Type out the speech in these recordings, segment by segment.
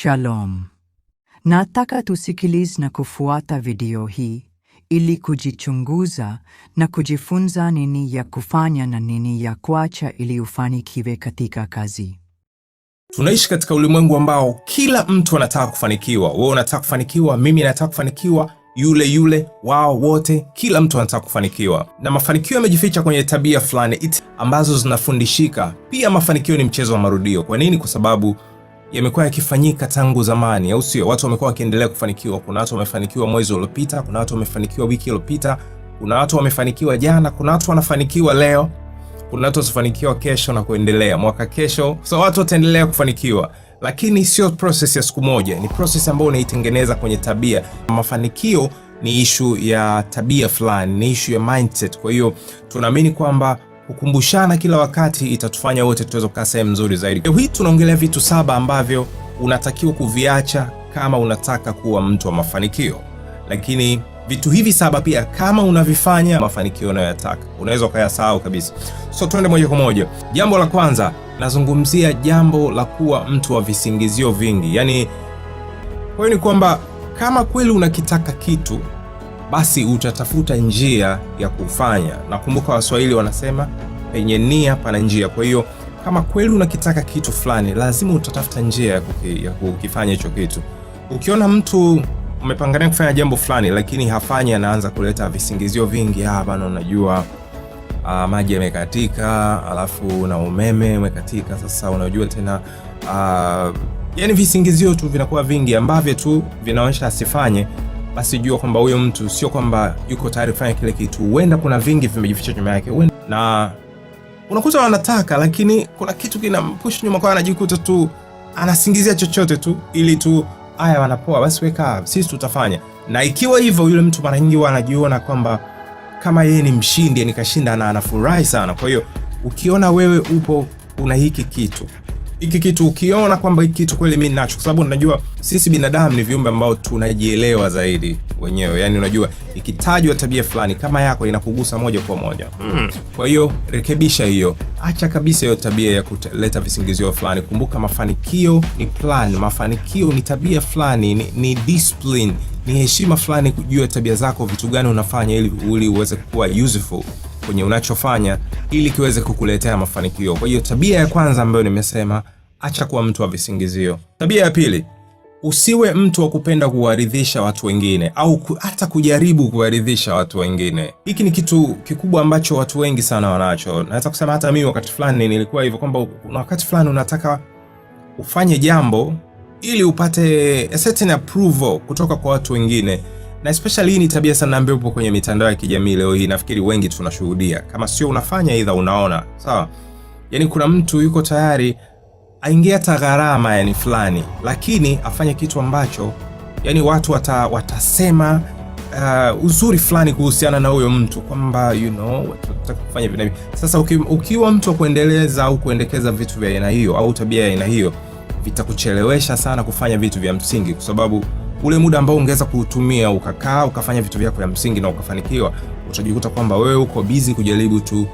Shalom. Nataka tusikilize na kufuata video hii ili kujichunguza na kujifunza nini ya kufanya na nini ya kuacha ili ufanikiwe katika kazi. Tunaishi katika ulimwengu ambao kila mtu anataka kufanikiwa. Wewe unataka kufanikiwa, mimi nataka kufanikiwa, yule yule, wao wote, kila mtu anataka kufanikiwa. Na mafanikio yamejificha kwenye tabia fulani ambazo zinafundishika. Pia mafanikio ni mchezo wa marudio. Kwa nini? Kwa sababu yamekuwa yakifanyika tangu zamani, au sio? Watu wamekuwa wakiendelea kufanikiwa. Kuna watu wamefanikiwa mwezi uliopita, kuna watu wamefanikiwa wiki iliyopita, kuna watu wamefanikiwa jana, kuna watu wanafanikiwa leo, kuna watu watafanikiwa kesho na kuendelea mwaka kesho. So watu wataendelea kufanikiwa, lakini sio process ya siku moja, ni process ambayo unaitengeneza kwenye tabia. Mafanikio ni ishu ya tabia fulani, ni ishu ya mindset. Kwa hiyo tunaamini kwamba kukumbushana kila wakati itatufanya wote tuweze kukaa sehemu nzuri zaidi. Leo hii tunaongelea vitu 7 ambavyo unatakiwa kuviacha kama unataka kuwa mtu wa mafanikio. Lakini vitu hivi 7 pia kama unavifanya, mafanikio unayoyataka unaweza ukayasahau kabisa. So twende moja kwa moja. Jambo la kwanza, nazungumzia jambo la kuwa mtu wa visingizio vingi. Kwa hiyo ni kwamba kama kweli unakitaka kitu, basi utatafuta njia ya kufanya. Nakumbuka Waswahili wanasema penye nia pana njia. Kwa hiyo kama kweli unakitaka kitu fulani, lazima utatafuta njia ya kukifanya hicho kitu. Ukiona mtu umepangania kufanya jambo fulani lakini hafanyi, anaanza kuleta visingizio vingi. Ah bana, unajua, maji yamekatika, alafu na umeme umekatika, sasa unajua tena, yani visingizio tu vinakuwa vingi ambavyo tu vinaonyesha asifanye. Basi jua kwamba huyo mtu sio kwamba yuko tayari kufanya kile kitu, huenda kuna vingi vimejificha nyuma yake. Na unakuta wanataka, lakini kuna kitu kinampush nyuma, kwa anajikuta tu anasingizia chochote tu ili tu haya wanapoa, basi weka, sisi tutafanya. Na ikiwa hivyo, yule mtu mara nyingi huwa anajiona kwamba kama yeye ni mshindi, nikashinda, na anafurahi sana. Kwa hiyo ukiona wewe upo una hiki kitu, hiki kitu ukiona kwamba hiki kitu kweli mimi ninacho, kwa sababu unajua sisi binadamu ni viumbe ambao tunajielewa zaidi wenyewe. Yani unajua ikitajwa tabia fulani kama yako inakugusa moja kwa moja. Kwa hiyo rekebisha hiyo, acha kabisa hiyo tabia ya kuleta visingizio fulani. Kumbuka mafanikio ni plan, mafanikio ni tabia fulani, ni discipline, ni heshima fulani kujua tabia zako, vitu gani unafanya ili uweze kuwa useful kwenye unachofanya ili kiweze kukuletea mafanikio. Kwa hiyo tabia ya kwanza ambayo nimesema, acha kuwa mtu wa visingizio. Tabia ya pili, usiwe mtu wa kupenda kuwaridhisha watu wengine au hata kujaribu kuwaridhisha watu wengine. Hiki ni kitu kikubwa ambacho watu wengi sana wanacho. Naweza kusema hata mimi wakati fulani nilikuwa hivyo, kwamba kuna wakati fulani unataka ufanye jambo ili upate a certain approval kutoka kwa watu wengine, na especially hii ni tabia sana ambayo ipo kwenye mitandao ya kijamii leo hii. Nafikiri wengi tunashuhudia, kama sio unafanya, aidha unaona. Sawa, yani kuna mtu yuko tayari aingie hata gharama yani fulani, lakini afanye kitu ambacho yani watu watasema uzuri fulani kuhusiana na huyo mtu kwamba watu wanataka kufanya hivi na hivi. Sasa ukiwa mtu wa kuendeleza au kuendekeza vitu vya aina hiyo au tabia ya aina hiyo, vitakuchelewesha sana kufanya vitu vya msingi, kwa sababu ule muda ambao ungeweza kuutumia ukakaa ukafanya vitu vyako vya msingi na ukafanikiwa, utajikuta kwamba wewe uko busy kujaribu tu,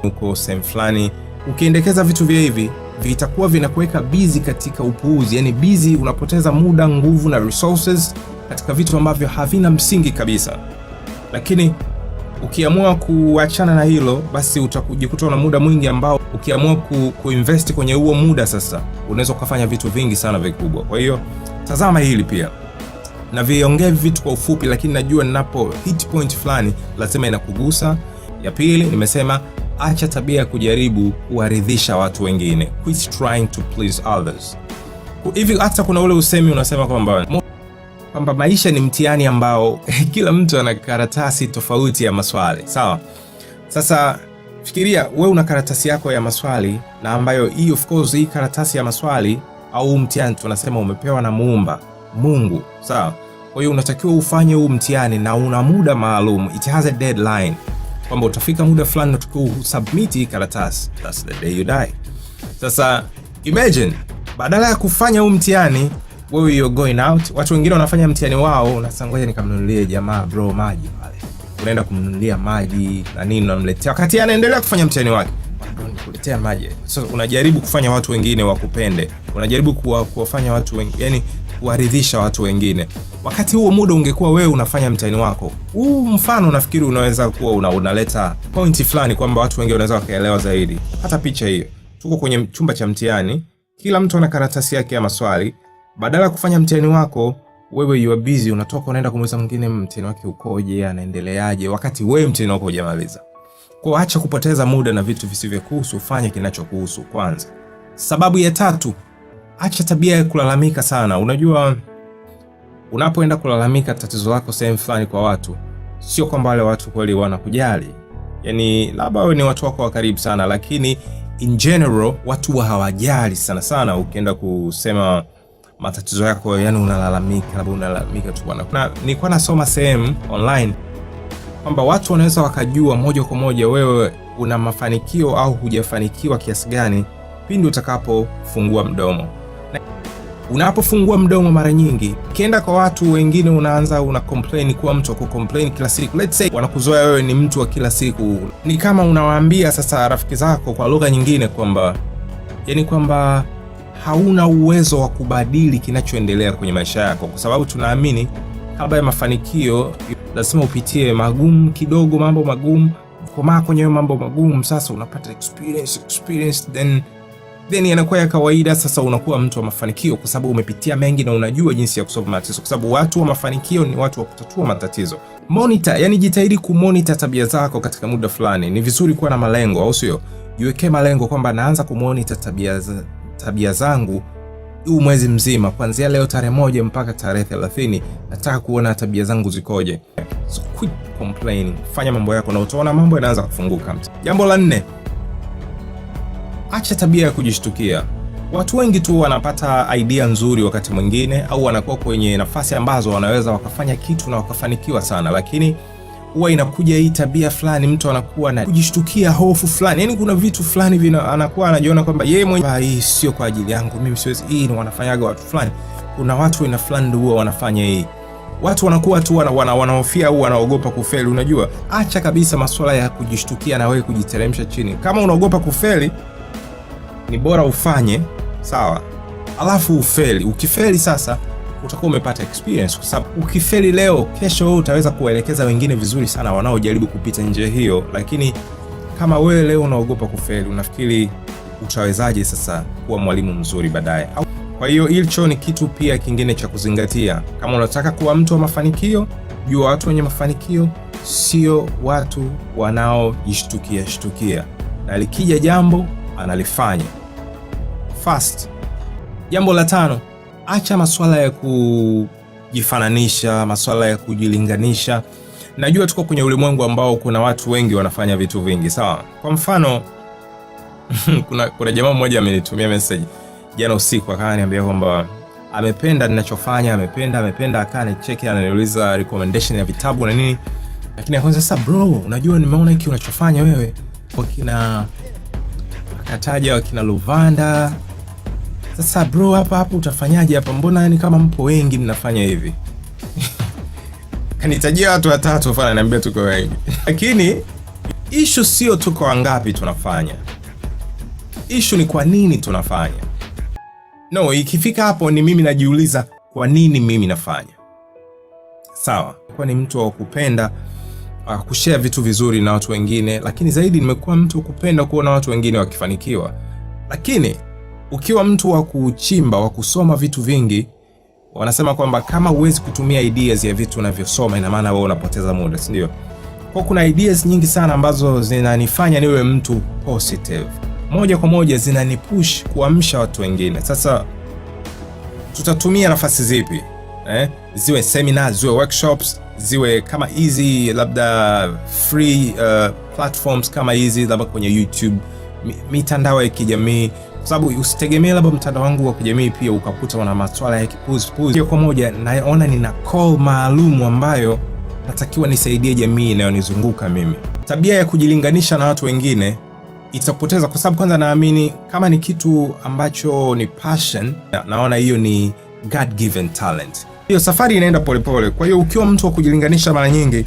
uko sehemu fulani. Ukiendekeza vitu vya hivi vitakuwa vinakuweka busy katika upuuzi, yani busy, unapoteza muda, nguvu na resources katika vitu ambavyo havina msingi kabisa. Lakini ukiamua kuachana na hilo, basi utakujikuta una muda mwingi ambao ukiamua kuinvest kwenye huo muda sasa unaweza ukafanya vitu vingi sana vikubwa. Kwa hiyo tazama hili pia, na viongea vitu kwa ufupi, lakini najua ninapo hit point fulani lazima inakugusa. Ya pili nimesema acha tabia ya kujaribu kuwaridhisha watu wengine, quit trying to please others. Hivi hata kuna ule usemi unasema kwamba maisha ni mtihani ambao kila mtu ana karatasi tofauti ya maswali, sawa? Sasa fikiria wewe una karatasi yako ya maswali, na ambayo hii of course hii karatasi ya maswali au mtihani tunasema umepewa na Muumba Mungu, sawa? Kwa hiyo unatakiwa ufanye huu mtihani na una muda maalum, it has a deadline, kwamba utafika muda fulani unatakiwa usubmit hii karatasi, that's the day you die. Sasa imagine badala ya kufanya huu mtihani wewe you're going out, watu wengine wanafanya mtihani wao, unasema ngoja nikamnunulie jamaa bro maji pale, unaenda kumnunulia maji na nini, unamletea wakati anaendelea kufanya mtihani wake. Nikuletea maji. Sasa unajaribu kufanya watu wengine wakupende, unajaribu kuwafanya watu wengine, yani kuwaridhisha watu wengine, wakati huo muda ungekuwa wewe unafanya mtihani wako. Huu mfano nafikiri unaweza kuwa unaleta pointi fulani kwamba watu wengi wanaweza wakaelewa zaidi. Hata picha hiyo, tuko kwenye chumba cha mtihani, kila mtu ana karatasi yake ya maswali. Badala ya kufanya mtihani wako wewe, you are busy, unatoka unaenda kumuuliza mwingine mtihani wake ukoje, anaendeleaje, wakati wewe mtihani wako hujamaliza. Kwa acha kupoteza muda na vitu visivyokuhusu, fanya kinachokuhusu kwanza. Sababu ya tatu, acha tabia ya kulalamika sana. Unajua, unapoenda kulalamika tatizo lako sehemu fulani kwa watu, sio kwamba wale watu kweli wanakujali. Yani labda wewe ni watu wako wa karibu sana, lakini in general watu wa hawajali sana sana. Ukienda kusema matatizo yako, yani unalalamika, labda unalalamika tu bwana. Na nilikuwa nasoma sehemu online kwamba watu wanaweza wakajua moja kwa moja wewe una mafanikio au hujafanikiwa kiasi gani pindi utakapofungua mdomo. Na unapofungua mdomo mara nyingi, ukienda kwa watu wengine unaanza una complain, kuwa mtu wa kucomplain kila siku. Let's say wanakuzoea wewe ni mtu wa kila siku, ni kama unawaambia sasa rafiki zako kwa lugha nyingine kwamba yani kwamba hauna uwezo wa kubadili kinachoendelea kwenye maisha yako, kwa sababu tunaamini kabla ya mafanikio lazima upitie magumu kidogo, mambo magumu, komaa kwenye mambo magumu. Sasa unapata experience, then yanakuwa ya kawaida. Sasa unakuwa mtu wa mafanikio kwa sababu umepitia mengi na unajua jinsi ya kusolve matatizo, kwa sababu watu wa mafanikio ni watu wa kutatua matatizo. Monitor, yani jitahidi kumonitor tabia zako katika muda fulani. Ni vizuri kuwa na malengo, au sio? Jiwekee malengo kwamba naanza kumonitor tabia zangu huu mwezi mzima, kuanzia leo tarehe 1 mpaka tarehe 30, nataka kuona tabia zangu zikoje. So quit complaining, fanya mambo yako na utaona mambo yanaanza kufunguka. Jambo la nne, acha tabia ya kujishtukia. Watu wengi tu wanapata idea nzuri wakati mwingine, au wanakuwa kwenye nafasi ambazo wanaweza wakafanya kitu na wakafanikiwa sana, lakini huwa inakuja hii tabia fulani, mtu anakuwa na kujishtukia, hofu fulani, yani kuna vitu fulani vina anakuwa anajiona kwamba yeye mwenyewe, hii sio kwa ajili yangu mimi, siwezi, hii ni wanafanyaga watu fulani. Kuna watu ina fulani ndio huwa wanafanya hii. Watu wanakuwa tu wanahofia au wanaogopa kufeli. Unajua, acha kabisa masuala ya kujishtukia na wewe kujiteremsha chini. Kama unaogopa kufeli, ni bora ufanye sawa, alafu ufeli. Ukifeli sasa utakuwa umepata experience, kwa sababu ukifeli leo, kesho wewe utaweza kuwaelekeza wengine vizuri sana wanaojaribu kupita njia hiyo. Lakini kama wewe leo unaogopa kufeli, unafikiri utawezaje sasa kuwa mwalimu mzuri baadaye? Kwa hiyo hicho ni kitu pia kingine cha kuzingatia. Kama unataka kuwa mtu wa mafanikio, jua watu wenye mafanikio sio watu wanaojishtukia shtukia, na likija jambo analifanya fast. Jambo la tano, acha masuala ya kujifananisha, masuala ya kujilinganisha. Najua tuko kwenye ulimwengu ambao kuna watu wengi wanafanya vitu vingi, sawa. Kwa mfano kuna jamaa mmoja amenitumia message jana usiku, akaniambia kwamba amependa ninachofanya, amependa, akanicheki, ananiuliza recommendation ya vitabu na nini, lakini akaanza sasa, bro, unajua nimeona hiki unachofanya wewe, wakina, akataja wakina Luvanda. Sasa bro, hapa hapo utafanyaje hapa? Mbona yani kama mpo wengi mnafanya hivi? Kanitajia watu watatu, fana niambia tuko wengi. Lakini issue sio tuko wangapi tunafanya, issue ni kwa nini tunafanya. No, ikifika hapo ni mimi najiuliza kwa nini mimi nafanya. Sawa, kwa ni mtu wa kupenda kushare vitu vizuri na watu wengine, lakini zaidi nimekuwa mtu wa kupenda kuona watu wengine wakifanikiwa. Lakini ukiwa mtu wa kuchimba, wa kusoma vitu vingi, wanasema kwamba kama huwezi kutumia ideas ya vitu unavyosoma, ina maana wewe unapoteza muda, si ndio? Kwa kuna ideas nyingi sana ambazo zinanifanya niwe mtu positive, moja kwa moja zinanipush kuamsha watu wengine. Sasa tutatumia nafasi zipi? Ziwe seminar, ziwe workshops, ziwe kama hizi labda free platforms kama hizi labda kwenye YouTube, mitandao ya kijamii, kwa sababu usitegemee labda mtandao wangu wa kijamii pia ukakuta wana maswala ya kipuzi. Kwa moja naona nina call maalum ambayo natakiwa nisaidie jamii inayonizunguka mimi. Tabia ya kujilinganisha na watu wengine itakupoteza, kwa sababu kwanza naamini kama ni kitu ambacho ni passion, naona hiyo ni God given talent. Hiyo safari inaenda polepole. Kwa hiyo ukiwa mtu wa kujilinganisha mara nyingi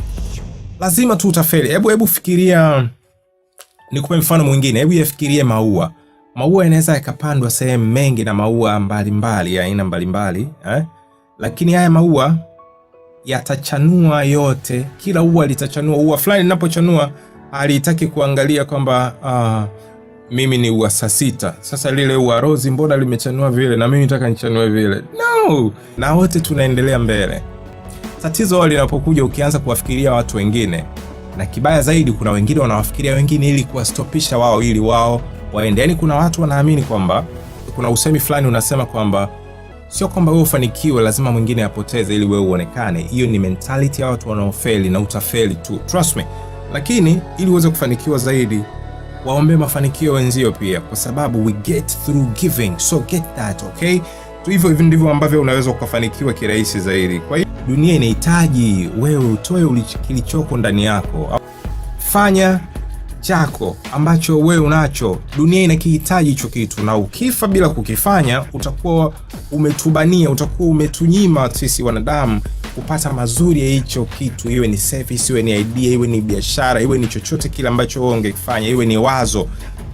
lazima tu utafeli. Hebu fikiria Nikupe mfano mwingine, hebu yafikirie maua. Maua yanaweza yakapandwa sehemu mengi na maua mbalimbali ya aina mbalimbali, eh? Lakini haya maua yatachanua yote, kila ua litachanua. Ua fulani linapochanua halitaki kuangalia kwamba mimi ni ua saa sita, sasa lile ua rozi mbona limechanua vile na mimi nataka nichanue vile. No, na wote tunaendelea mbele. Tatizo linapokuja ukianza kuwafikiria watu wengine, na kibaya zaidi, kuna wengine wanawafikiria wengine ili kuwastopisha wao, ili wao waende. Yani kuna watu wanaamini kwamba kuna usemi fulani unasema kwamba sio kwamba wewe ufanikiwe lazima mwingine apoteze ili wewe uonekane. Hiyo ni mentality ya watu wanaofeli na utafeli tu, trust me. Lakini ili uweze kufanikiwa zaidi, waombe mafanikio wenzio pia, kwa sababu we get through giving, so get that okay. Hivyo hivi ndivyo ambavyo unaweza ukafanikiwa kirahisi zaidi. Kwa hiyo dunia inahitaji wewe utoe kilichoko ndani yako. Fanya chako ambacho wewe unacho, dunia inakihitaji hicho kitu, na ukifa bila kukifanya utakuwa umetubania, utakuwa umetunyima sisi wanadamu kupata mazuri ya hicho kitu, iwe ni service, iwe ni idea, iwe ni biashara, iwe ni chochote kile ambacho wewe ungekifanya, iwe ni wazo,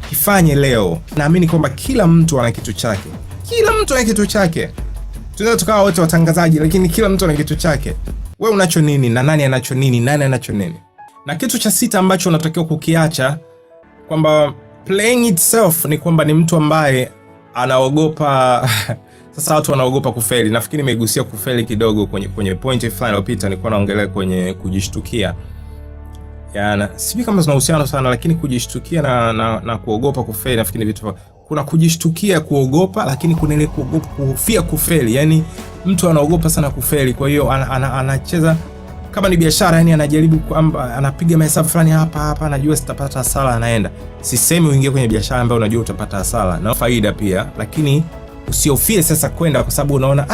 kifanye leo. Naamini kwamba kila mtu ana kitu chake, kila mtu ana kitu chake. Tunaweza tukawa wote watangazaji, lakini kila mtu ana kitu chake. Wewe unacho nini na nani anacho nini, nani anacho nini? Na kitu cha sita ambacho unatakiwa kukiacha kwamba playing itself ni kwamba ni mtu ambaye anaogopa. Sasa watu wanaogopa kufeli. Nafikiri nimegusia kufeli kidogo kwenye point fulani iliyopita, nilikuwa naongelea kwenye kujishtukia. Yana sijui kama zina uhusiano sana, lakini kujishtukia na kuogopa kufeli nafikiri ni vitu. Kuna kujishtukia kuogopa, lakini kuna ile kuogopa kuhofia kufeli. Yani mtu anaogopa sana kufeli, kwa hiyo anacheza kama ni biashara, yani anajaribu kwamba anapiga mahesabu fulani hapa hapa, anajua sitapata hasara, anaenda. Sisemi uingie kwenye biashara ambayo unajua utapata hasara na faida pia, lakini usihofie sasa kwenda kwa sababu unaona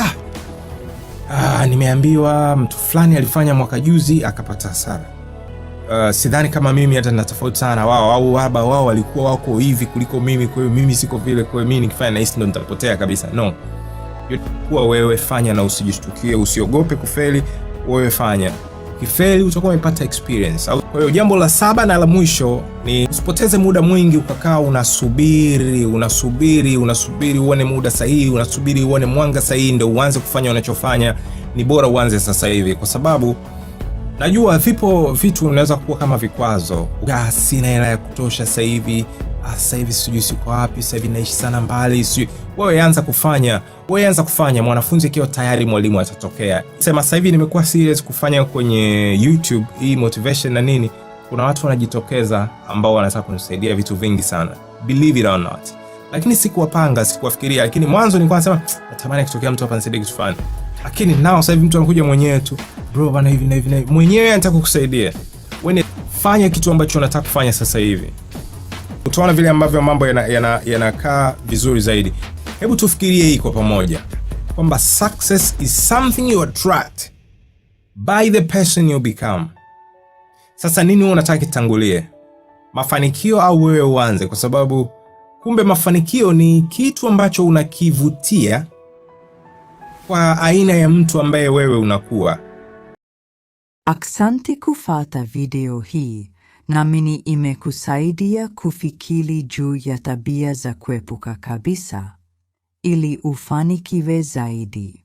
nimeambiwa mtu fulani alifanya mwaka juzi akapata hasara. Sidhani kama mimi hata nina tofauti sana wao, au waba wao walikuwa wako hivi kuliko mimi, kwa hiyo mimi siko vile, kwa hiyo mimi nikifanya nahisi ndo nitapotea kabisa. No, kuwa wewe, fanya na usijishtukie, usiogope kufeli. Wewe fanya, ukifeli utakuwa umepata experience. Kwa hiyo jambo la saba na la mwisho ni usipoteze muda mwingi ukakaa unasubiri unasubiri unasubiri uone muda sahihi, unasubiri uone mwanga sahihi ndio uanze kufanya unachofanya. Ni bora uanze sasa hivi, kwa sababu najua vipo vitu unaweza kuwa kama vikwazo. Sina hela ya kutosha sasa hivi, sasa hivi sijui siko wapi, sasa hivi naishi sana mbali, sijui. Wewe anza kufanya, wewe anza kufanya. Mwanafunzi akiwa tayari, mwalimu atatokea. Sema sasa hivi nimekuwa serious kufanya kwenye YouTube hii motivation na nini, kuna watu wanajitokeza ambao wanataka kunisaidia vitu vingi sana, believe it or not, lakini sikuwapanga, sikuwafikiria. Lakini mwanzo nilikuwa nasema natamani kutokea mtu hapa nisaidie kitu fulani, lakini nao sasa hivi mtu anakuja mwenyewe tu, bro bana, hivi na hivi na hivi, mwenyewe anataka kukusaidia. Wewe fanya kitu ambacho unataka kufanya sasa hivi, utaona vile ambavyo mambo yanakaa yana vizuri zaidi. Hebu tufikirie hii kwa pamoja kwamba success is something you attract by the person you become. Sasa nini wewe unataka kitangulie, mafanikio au wewe uanze? Kwa sababu kumbe mafanikio ni kitu ambacho unakivutia kwa aina ya mtu ambaye wewe unakuwa. Asante kufata video hii, naamini imekusaidia kufikiri juu ya tabia za kuepuka kabisa ili ufanikiwe zaidi.